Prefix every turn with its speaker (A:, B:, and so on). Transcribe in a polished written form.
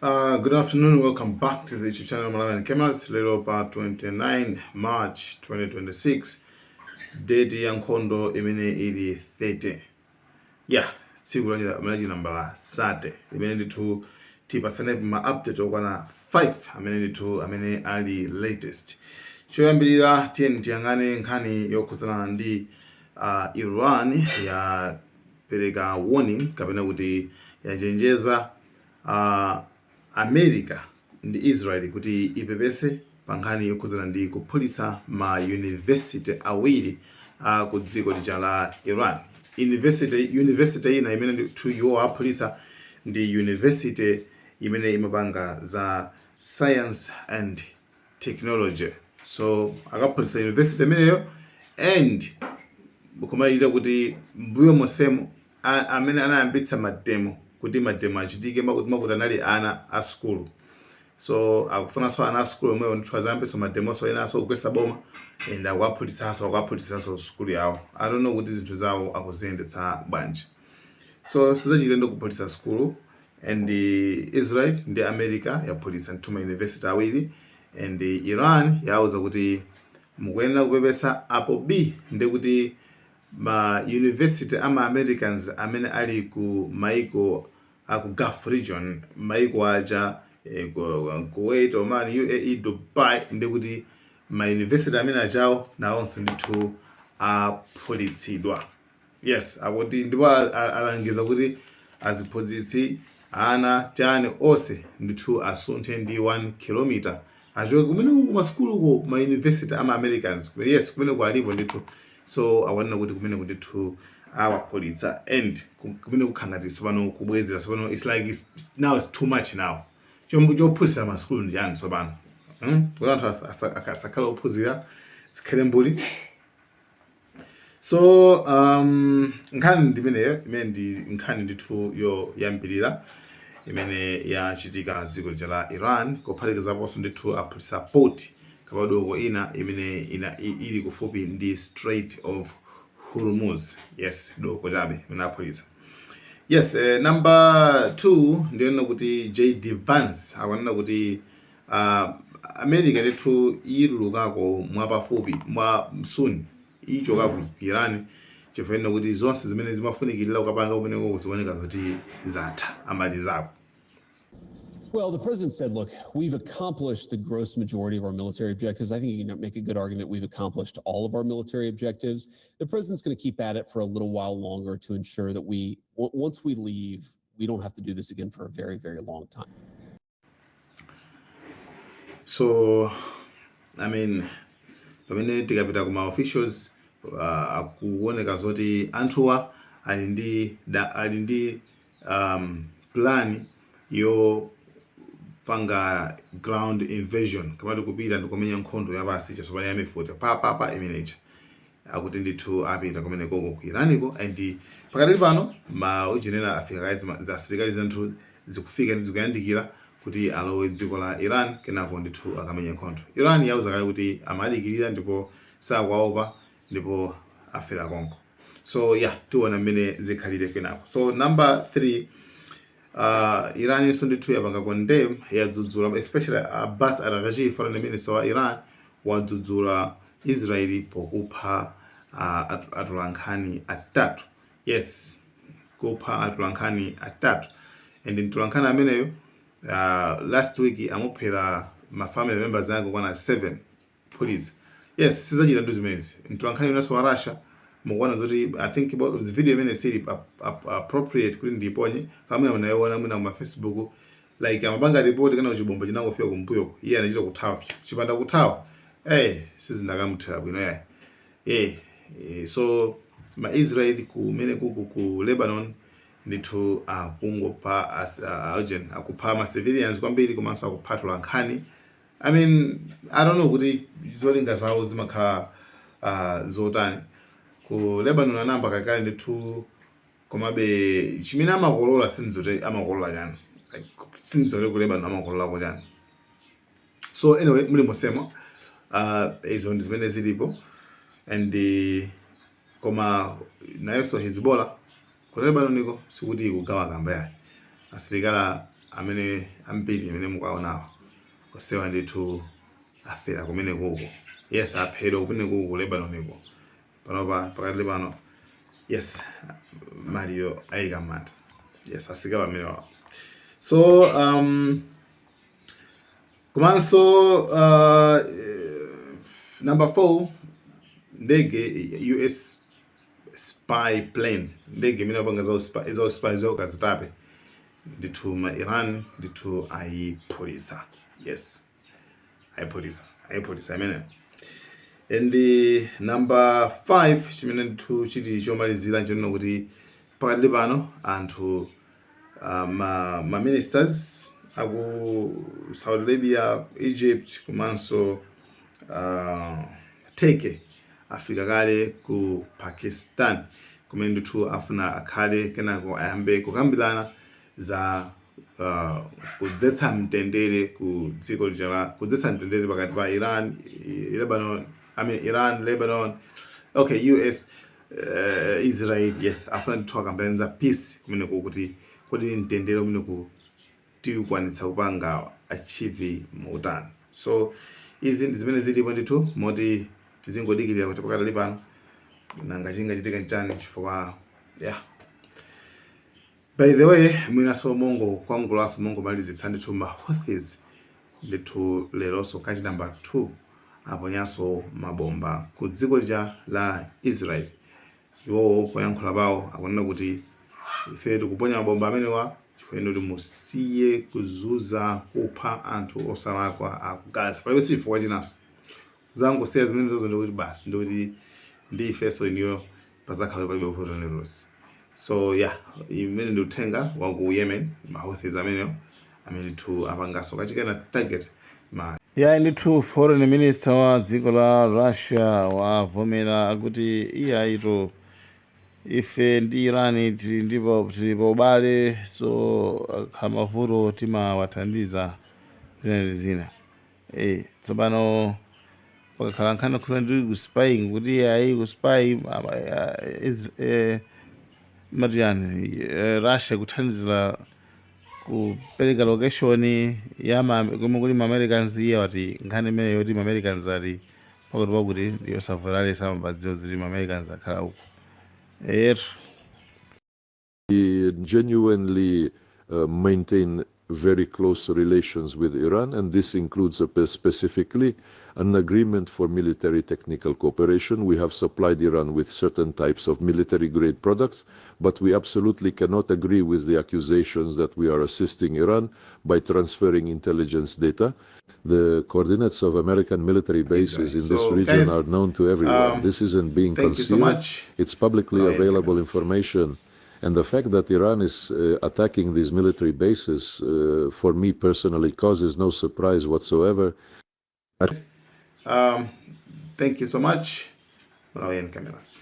A: Good afternoon, welcome back to the YouTube channel Malawian Cameras. Lero pa 29 March 2026, date ya nkhondo imene ili 30, yeah, tsiku lachi nambala 30 limene ndithu tipatsane ma update okwana 5 amene ndithu amene ali latest. Choyambirira, tiyeni tiyang'ane nkhani yokhudzana ndi Iran yapereka warning kapena kuti yachenjeza America ndi Israel kuti ipepese pa nkhani yokhudzana ndi kuphulitsa ma university awiri a ku dziko lija la Iran. University ina imene ndithu iwo aphulitsa ndi university imene imapanga za science and technology, so akaphulitsa university imeneyo and kumachita kuti mbuyo monsemo amene anayambitsa mademo kuti mademo achitike makuti makuti anali ana a sukulu, so akufunanso ana a sukulu omwewo ndithu azayambitsa mademonso enanso kugwetsa boma and akuwaphulitsanso sukulu yawo. I don't know kuti zinthu zawo akuziyendetsa bwanji. So sizachilendo kuphulitsa sukulu, and Israel ndi America yaphulitsa ndithu ma university awiri and Iran yauza kuti mukuyenera kupepesa, apo bii ndekuti ma university ama Americans amene ali ku maiko aku Gulf region, maiko aja Kuwait, Oman, UAE, Dubai, ndekuti ma university amene ajawo nawonso ndithu aphulitsidwa. Yes, akuti ndipo alangiza kuti aziphunzitsi, ana, chani, onse ndithu asunthe ndi 1 km, achoke kumene kumasukuluko, ma university ama Americans. Yes, kumene alipo ndithu. So awanena kuti kumene ndithu awaphulitsa and kumene kukhala ngati tsopano kubwezera tsopano. It's like now it's too much now. Chophunzitsa masukulu ndi chani tsopano, Kuti anthu asakhale ophunzira, zikhale mbuli. So nkhani ndimeneyo, imene ndi nkhani ndithu yoyambirira imene yachitika dziko lija la Iran. Kuphatikizaponso ndithu aphulitsa port kapadoko ina imene ili kufupi ndi Strait of Hormuz. Yes, doko chabe imene aphulitsa. Yes, number 2 ndiyonena kuti JD Vance akunena kuti America ndithu itulukako mwapafupi mwa soon, ichoka ku Iran, chifukwa kuti zonse zimene zimafunikirira kukapanga kumeneko zikuoneka zoti zatha, amalizako.
B: Well, the president said, "Look, we've accomplished the gross majority of our military objectives." I think you can make a good argument we've accomplished all of our military objectives. The president's going to keep at it for a little while longer to ensure that once we leave, we don't have to do this again for a very, very long time.
A: So I mean, pamene tikapita kuma officials, akuoneka zoti anthuwa ali ndi plan yopanga ground invasion, kamati kupita ndikumenya nkhondo yapasi chatsopano ya mifuti papapa imeneja. Akuti ndithu apita kumene koko ku Iraniko and pakatili pano ma ujinena afika kale, za asilikali zanthu zikufika ndi zikuyandikira kuti alowe dziko la Iran, kenako ndithu akamenya nkhondo. Iran yauza kale kuti amadikirira ndipo sakuwaopa ndipo afera konko. So yeah, tiona mmene zikhalire kenako. So number 3, Iran inso ndithu yapanga condemn, yadzudzula, especially Abbas Araghchi, foreign minister wa Iran, wadzudzula Israeli pokupha atolankhani atatu. Yes, kupha atolankhani atatu, and mtolankhani ameneyo last week amuphera ma family members ake kwana 7 police. Yes, sizachita ndi zimenezi. Mtolankhani unanso wa Russia, mukuona zoti I think video imene sili appropriate kuti ndiiponye kamwe munayiona mwina kuma Facebook, like amapanga report kana chibombo chinangofika kumbuyoko, iye anachita kuthawa. Chipanda kuthawa, eh, sizindakamuthera bwino yayi. So ma Israel kumene kuku ku Lebanon ndithu akungopha akupha ma civilians kwambiri komanso akupha atolankhani. I mean, I don't know kuti zolinga zawo zimakhala zotani. Ku Lebanon anamba kakale ndithu, komabe chimene amakolola sinzoti amakolola chani, like sinzoti ku Lebanon amakololako chani. So anyway, muli mosemo, izo ndi zimene zilipo. And koma nayonso Hezbollah ku Lebanon iko sikuti ikugawa kamba yayi, asilikali. Amene ambiri amene mukuwaonawa onsewa ndithu afera kumene kuko. Yes, aphedwa kumene kuko ku Lebanon iko. Panopa pakati pano, yes, maliro ayika manda. Yes, asilikali amenewa. So komanso number 4, ndege, US spy plane, ndege imene apanga za spy, za ukazitape ndithu, ma Iran ndithu ayiphulitsa. Yes, ayiphulitsa imene. And number 5, chimene ndithu chili chomalizira, nchonena kuti pakati pano anthu ma ministers aku Saudi Arabia, Egypt komanso Turkey afika kale ku Pakistan, kumene ndithu afuna akhale, kenako ayambe kukambirana za kudzetsa mtendere ku dziko lija la kudzetsa mtendere pakati pa Iran, Lebanon, I mean Iran, Lebanon, okay, US, Israel. Yes, afuna ndithu akambirana za peace kumeneko, kuti kodi mtendere kumeneku tikukwanitsa kupanga achieve motani? So izi ndi zimene zilipo ndithu, moti tizingodikirira kuti pakatali pano nanga chingachitika nchani, chifukwa, yeah, by the way, mwinaso mongo kwangulaso mongomalizitsa ndithu, ma Houthis ndithu leronso kachi number 2 aponyanso mabomba ku dziko lija la Israel. Iwowo poyankhula pawo akunena kuti ife tikuponya mabomba amenewa chifukwa kuti musiye kuzuza, kupha anthu osalakwa aku Gaza. Palibe chifukwa chinaso, zangosiya zimenezozo, ndikuti basi, ndikuti ndi ifenso iniyo pazakhala palibe vuto lililonse. So yeah, imene ndi uthenga wa ku Yemen, ma Houthis amenewo amene ndithu apangaso kachikena target ma. Yeah, ndithu foreign minister wa dziko la Russia wavomera, akuti iyayito ife ndi Iran tili ndipo tili pa ubale, so akhala mavuto timawathandiza, zina ndi zina. Tsopano pakakhala nkhani khuza ndi ku spying, kuti ayi, ku spy mati yani, Russia kuthandizira kupereka location ya komwe kuli ma Americans. Iye wati nkhani imene yoti ma Americans ali pakuti pakuti ndiyosavuta, samabadziwa ziti ma Americans akhala uko etu.
C: We genuinely maintain very close relations with Iran, and this includes specifically an agreement for military technical cooperation. We have supplied Iran with certain types of military grade products, but we absolutely cannot agree with the accusations that we are assisting Iran by transferring intelligence data. The coordinates of American military bases in this
A: So,
C: region
A: guys,
C: are known to everyone. This isn't being
A: thank you so
C: concealed.
A: much.
C: It's publicly
A: Oh, yeah,
C: available
A: goodness.
C: Information. And the fact that Iran is attacking these military bases, for me personally, causes no surprise whatsoever.
A: Thank you so much. Malawian Cameras.